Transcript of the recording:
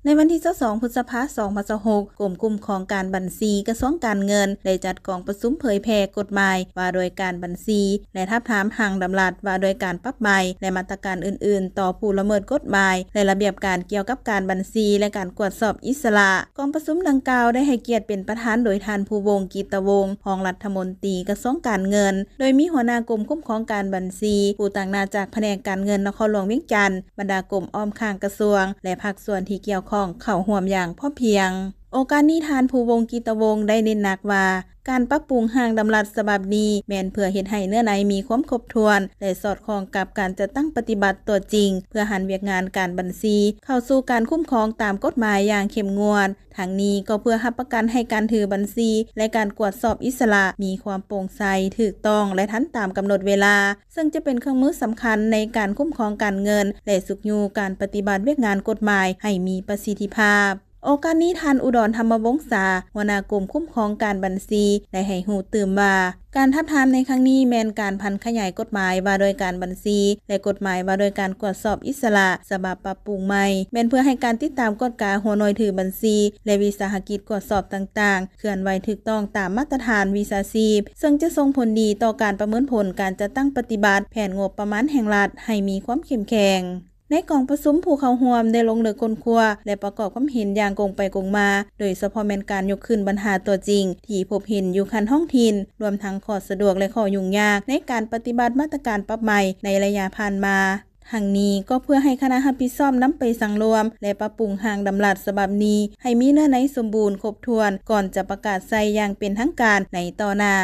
ໃນວັນທີຊາວສອງ ພຶດສະພາ ສອງພັນຊາວຫົກ ກົມຄຸ້ມຄອງການບັນຊີ ກະຊວງການເງິນ ໄດ້ຈັດກອງປະຊຸມເຜີຍແຜ່ກົດໝາຍວ່າດ້ວຍການບັນຊີ ແລະ ທາບທາມຮ່າງດຳລັດວ່າດ້ວຍການປັບໃໝ ແລະ ມາດຕະການອື່ນໆ ຕໍ່ຜູ້ລະເມີດກົດໝາຍ ແລະ ລະບຽບການກ່ຽວກັບການບັນຊີ ແລະ ການກວດສອບອິດສະຫຼະ. ກອງປະຊຸມດັ່ງກ່າວໄດ້ໃຫ້ກຽດເປັນປະທານໂດຍທ່ານ ພູວົງ ກິດຕະວົງ ຮອງລັດຖະມົນຕີກະຊວງການເງິນ, ໂດຍມີຫົວໜ້າກົມຄຸ້ມຄອງການບັນຊີ, ຜູ້ຕາງໜ້າຈາກພະແນກການເງິນນະຄອນຫຼວງວຽງຈັນ, ບັນດາກົມອ້ອມຂ້າງກະຊວງ ແລະ ພາກສ່ວນທີ່ກ່ຽວຂ້ອງເຂົ້າຮ່ວມຢ່າງພ້ອມພຽງ. ໂອກາດນີ້ ທ່ານ ພູວົງ ກິດຕະວົງ ໄດ້ເນັ້ນໜັກວ່າ ການປັບປຸງຮ່າງດຳລັດສະບັບນີ້ ແມ່ນເພື່ອເຮັດໃຫ້ເນື້ອໃນມີຄວາມຄົບຖ້ວນ ແລະ ສອດຄ່ອງກັບການຈັດຕັ້ງປະຕິບັດຕົວຈິງ ເພື່ອຫັນວຽກງານການບັນຊີເຂົ້າສູ່ການຄຸ້ມຄອງຕາມກົດໝາຍຢ່າງເຂັ້ມງວດ. ທັງນີ້ກໍເພື່ອຮັບປະກັນໃຫ້ການຖືບັນຊີ ແລະ ການກວດສອບອິດສະຫຼະມີຄວາມໂປ່ງໃສ, ຖືກຕ້ອງ ແລະ ທັນຕາມກຳນົດເວລາ, ເຊິ່ງຈະເປັນເຄື່ອງມືສຳຄັນໃນການຄຸ້ມຄອງການເງິນ ແລະ ຊຸກຍູ້ການປະຕິບັດວຽກງານກົດໝາຍໃຫ້ມີປະສິດທິພາບ. ໂອກາດນີ້ ທ່ານ ອຸດອນ ທຳມະວົງສາ ຫົວໜ້າກົມຄຸ້ມຄອງການບັນຊີ ໄດ້ໃຫ້ຮູ້ຕື່ມວ່າ ການທາບທາມໃນຄັ້ງນີ້ແມ່ນການຜັນຂະຫຍາຍກົດໝາຍວ່າດ້ວຍການບັນຊີ ແລະ ກົດໝາຍວ່າດ້ວຍການກວດສອບອິດສະຫຼະ ສະບັບປັບປຸງໃໝ່ ແມ່ນເພື່ອໃຫ້ການຕິດຕາມກວດກາຫົວໜ່ວຍຖືບັນຊີ ແລະ ວິສາຫະກິດກວດສອບຕ່າງໆ ເຄື່ອນໄຫວຖືກຕ້ອງຕາມມາດຕະຖານວິຊາຊີບ, ເຊິ່ງຈະສົ່ງຜົນດີຕໍ່ການປະເມີນຜົນການຈັດຕັ້ງປະຕິບັດແຜນງົບປະມານແຫ່ງລັດໃຫ້ມີຄວາມເຂັ້ມແຂງ. ໃນກອງປະຊຸມ, ຜູ້ເຂົ້າຮ່ວມໄດ້ລົງເລິກຄົ້ນຄວ້າ ແລະ ປະກອບຄວາມເຫັນຢ່າງກົງໄປກົງມາ, ໂດຍສະເພາະແມ່ນການຍົກຂຶ້ນບັນຫາຕົວຈິງທີ່ພົບເຫັນຢູ່ຂັ້ນທ້ອງຖິ່ນ, ລວມທັງຂໍ້ສະດວກ ແລະ ຂໍ້ຫຍຸ້ງຍາກໃນການປະຕິບັດມາດຕະການປັບໃໝໃນໄລຍະຜ່ານມາ. ທັງນີ້ກໍເພື່ອໃຫ້ຄະນະຮັບຜິດຊອບນຳໄປສັງລວມ ແລະ ປັບປຸງຮ່າງດຳລັດສະບັບນີ້ໃຫ້ມີເນື້ອໃນສົມບູນຄົບຖ້ວນ ກ່ອນຈະປະກາດໃຊ້ຢ່າງເປັນທາງການໃນຕໍ່ໜ້າ.